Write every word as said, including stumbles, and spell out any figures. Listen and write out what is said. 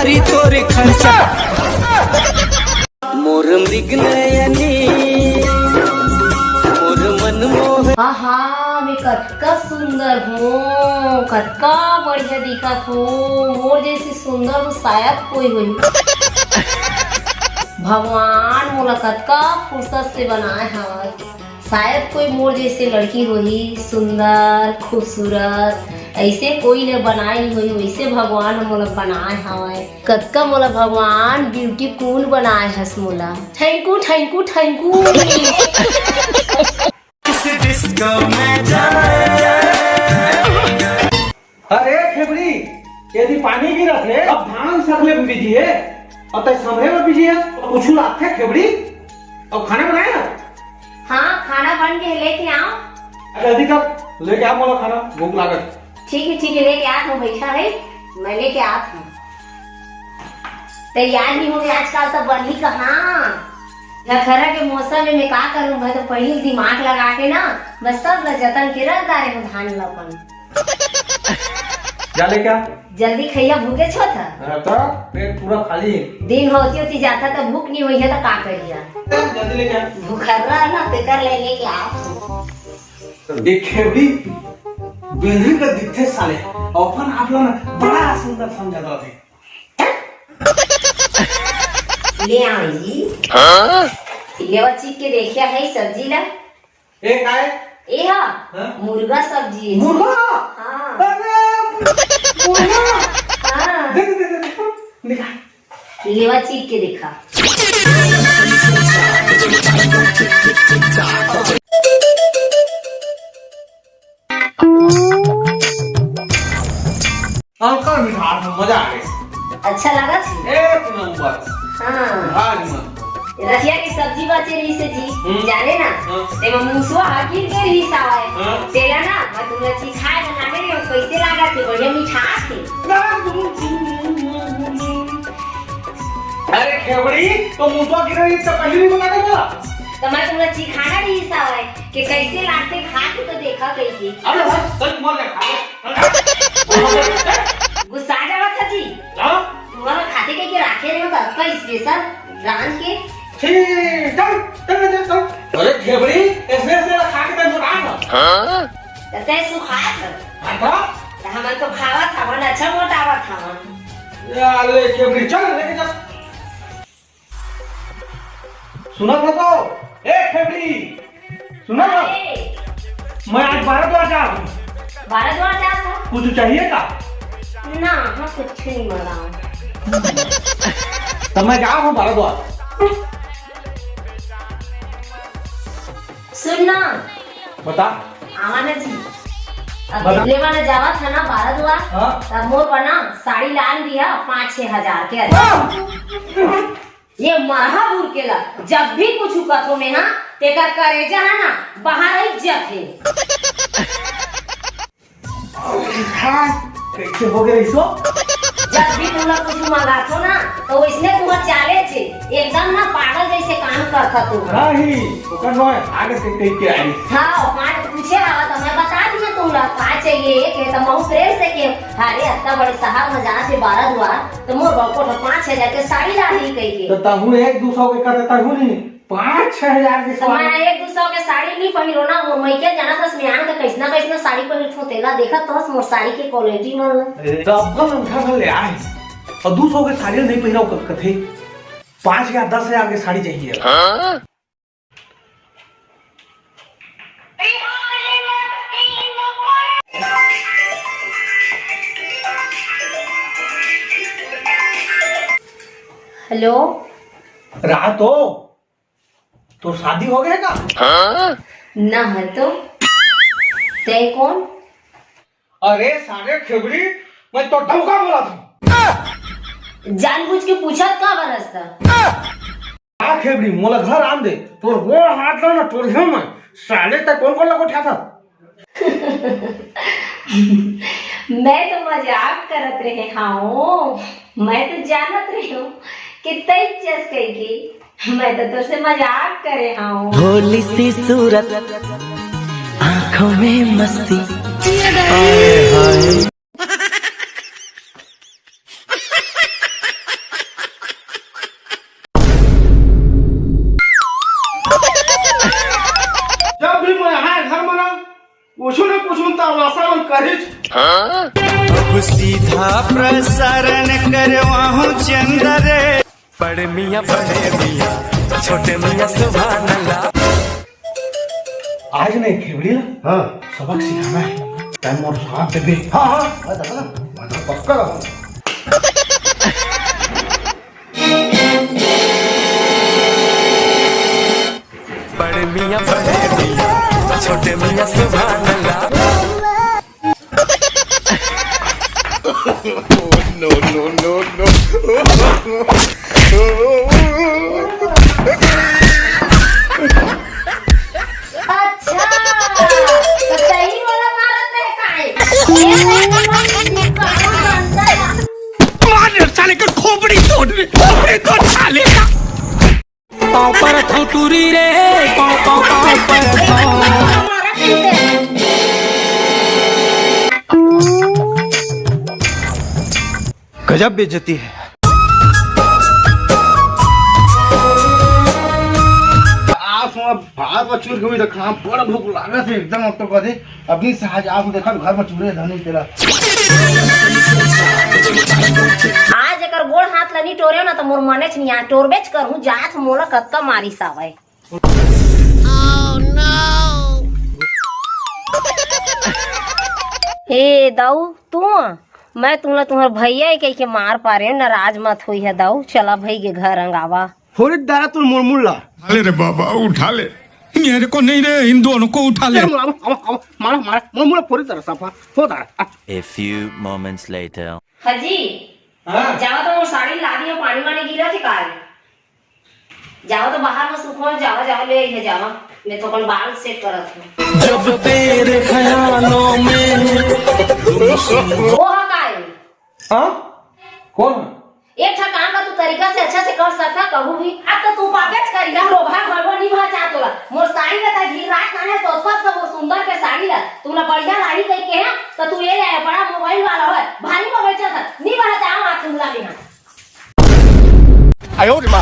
तोरे खर्चा। मोर मृग नयनी, मोर मनमोहन। आहा, मैं कतका सुंदर हूँ, कतका बढ़िया दिखत हूँ। मोर जैसे सुंदर तो शायद कोई होही। भगवान मोला कतका फुर्सत से बनाए हवय। शायद कोई मोर जैसे लड़की होही, सुंदर, खूबसूरत, ऐसे कोई ले बनाए नहीं होही, वैसे भगवान ह मोला बनाए हवय। कतका मोला भगवान ब्यूटी क्वीन बनाए हस मोला। Thank you, thank you, thank you। अरे खेबड़ी, यदि पानी गिरत हे, अब धान सकले में बिजी हे, अउ तैं समरे में बिजी हे, तो कुछु लागथे खेबड़ी? अउ खाना बनाए ना? हाँ, खाना बन गे, लेके आव। अरे जल्दी कर, लेके आ मोला खाना, भूख लागत। ठीक हे, ठीक हे, लेके आत हूँ, बइठा रह, मैं लेके आत हूँ। तैयार नहीं होंगे आजकल, तो बनी कहाँ? दशहरा के मौसम में मैं का करूँ, मैं तो पहली दिमाग लगा के ना, मैं सब ल जतन के रख डारे हूँ धान ल अपन। जा लेके आ। जल्दी खइया, भूखे छो था। हाँ तो, पेट पूरा खाली हे। दिन होती होती जाता तो भूख नहीं होई है तो का करिया? जल्दी लेके आ। भूखर्रा ना, तेकर ले लेके आ। देखे भी, बेंदरी का दिखथे साले, अपन आप लोग ना बड़ा सुंदर समझा जाथे। ले आई। हाँ? लेवा चीख के देखिया है सब्जी ला। ए, काय? ए हा, हाँ? मुर्गा सब्जी हे। मुर्गा? हाँ। अरे, मुर्गा? हाँ। दे, दे, दे, दे, दे, निकाल। लेवा चीख के देखा। हल्का मिठास, मजा आ गया। अच्छा लगा थी? एक नंबर। हाँ। भारी मन। रसिया की सब्जी बाचे रही से जी, हम्म। जाने ना? हाँ। तेमा मूसवा हा गिर के रही सावाए। हाँ। तेला ना, मैं तुमला चीज खाए बना दे रही हूँ, कैसे लगा थे? बढ़िया मिठास थे। अरे खेबड़ी, तो मूसवा गिर रही से पहले भी बता दे बोला। तो मैं तुमला चीज खाना रही सावाए। के कैसे लागथे खा के तो देखा कहिके। अरे भाई, सच मर गया, खा ले। गुस्सा आ जावा था जी। हाँ? तुम्हारा खाते कहिके राखे रहे हो तो का स्पेशल रांध के। छी, चल, चल, चल, चल। अरे खेबड़ी, ऐसे ऐसे खा के तो मोटा था। हाँ? तो तै सुखा था। हाँ था? तो हमन तो खावा था, मन अच्छा मोटावा था। या ले खेबड़ी, चल लेके चल। सुना था तो? ए खेबड़ी, सुना था? ए। मैं आज भारद्वार जा रहा हूँ। भारद्वार जा रहा? कुछ चाहिए का? ना, हाँ, कुछ नहीं मंगाओ। तो मैं जा रहा हूँ भारद्वार। सुन ना। बता। आवा ना जी। अब बता। लेवा ना जावा था ना भारद्वार। हाँ। तब मोर बना साड़ी लान दिया पाँच छह हजार के। हाँ। ये मरहा बुरकेला, जब भी कुछ कथो में हा, तेकर करेजा है ना, बाहर आई जथे। हाँ, कैसे हो गए इसको? जब भी तुम लोग कुछ मंगाथो ना, तो इसने तुम्हार चाले छे, एकदम ना पागल जैसे काम करता तू। नहीं, ओकर नोय, आगे से कह के आई। हाँ, मार पूछे आवा तो मैं बता दिए तुम लोग का चाहिए, के तो महू प्रेम से के, अरे अतना बड़े शहर में जाना छे बारह दुआर, तो मोर बड़को ठो पाँच छह हजार के साड़ी ला दी कहि के। तो तहू एक दू सौ के कर देता हूँ नहीं, पाँच छह हजार के तो साड़ी। मैं एक दू सौ के साड़ी नहीं पहिरो ना, मोर मइके जाना था, मैं आन के कैसना कैसना साड़ी पहिरत हूँ, तेला देखत तो हस मोर साड़ी के क्वालिटी मन ला। अरे, तो अपन अंगठा भर ले आए, और दू सौ के साड़ी नहीं पहिरा, क-, कथे पाँच हजार, दस हजार के साड़ी चाहिए। हाँ? हेलो। रात हो, तो शादी हो गया का? ना है तो। तय कौन? अरे सारे खेबड़ी, मैं तो डौका बोला था। जानबूझ के पूछत का बरस था? का खेबड़ी, मोला घर आन दे, तोर वो हाथ ला ना तोर में, साले तक कौन कौन लगा उठा था? मैं तो मजाक करत रहे हाओ, मैं तो जानत रहे हूँ कि तई चस कही की, मैं तो तोर से मजाक करे हाओ। भोली सी सूरत, आंखों में मस्ती। हाय हाय। कुछु न कुछु तमासा मन करिच। अब सीधा प्रसारण करवाहूं चंद्र रे। बड़े मियाँ, बड़े मियाँ, छोटे मियाँ, सुभान अल्लाह। आज नहीं, खेबड़ी ला हाँ। सबक सिखाना है। टाइम और साथ दे दे। हाँ, हाँ, मैं दे ना, मैं तो पक्का। बड़े मियाँ, बड़े मियाँ, छोटे मियाँ, सुभान अल्लाह। No, no, no, no। अच्छा, तो सही वाला मारत रहे काहे? ये नहीं कि बस निकाल बनता। मार साले के खोपड़ी तोड़ दे, खोपड़ी तोड़ साले का। पाँव परथौं टूरी रे, पाँव, पाँव, पाँव परथौं। गजब बेइज्जती है। आज हम भात बचूर के भी देखा, बड़ा भूख लागत है एकदम। अब तो कदे अभी से आज आप देखा घर में चूरे धनी तेला। आज एकर गोड़ हाथ ला नी टोरे ना, तो मोर मनेच नहीं, आज टोरबेच करहूँ, जात मोला कतका मारिस आवय। ए दाऊ, तू, मैं तुमला तुम्हार भैया ही कह के मार पा रहे हो, नाराज मत होई है दाऊ, चला भाई के घर अंगावा। फोरित दारा तू मुड़मुड़ ला। उठा ले रे बाबा, उठा ले। मेरे को नहीं रे, इन दोनों को उठा ले। मारा, मारा, मारा, मारा, मुड़मुड़ फोरित दारा साफा, हो दारा। A few moments later। हाजी, हाँ। जावा तो मोर साड़ी ला दियो, पानी वानी गिरा थे काल। जावा तो बाहर में सुखो, जावा, जावा ले आई है, जावा। मैं तो अपन बाल सेट करत हूँ। जब तेरे ख्यालों में गुम सुन। वो हा काल। हाँ? कौन? एक ठा काम ला तू तरीका से अच्छा से कर सकता कहू भी। अब तो तू पापेच करी ना, लोभा घरवा नहीं भा चाह तोला। मोर साड़ी ला ता घिर रात ना है, तो सब सब मोर सुंदर के साड़ी ला। तू ला बढ़िया लाही कह के है, तो तू ये ले बड़ा मोबाइल वाला है, भारी मोबाइल चलता, नहीं भा चाह आप तुमला भी ना। 哎呦我的妈！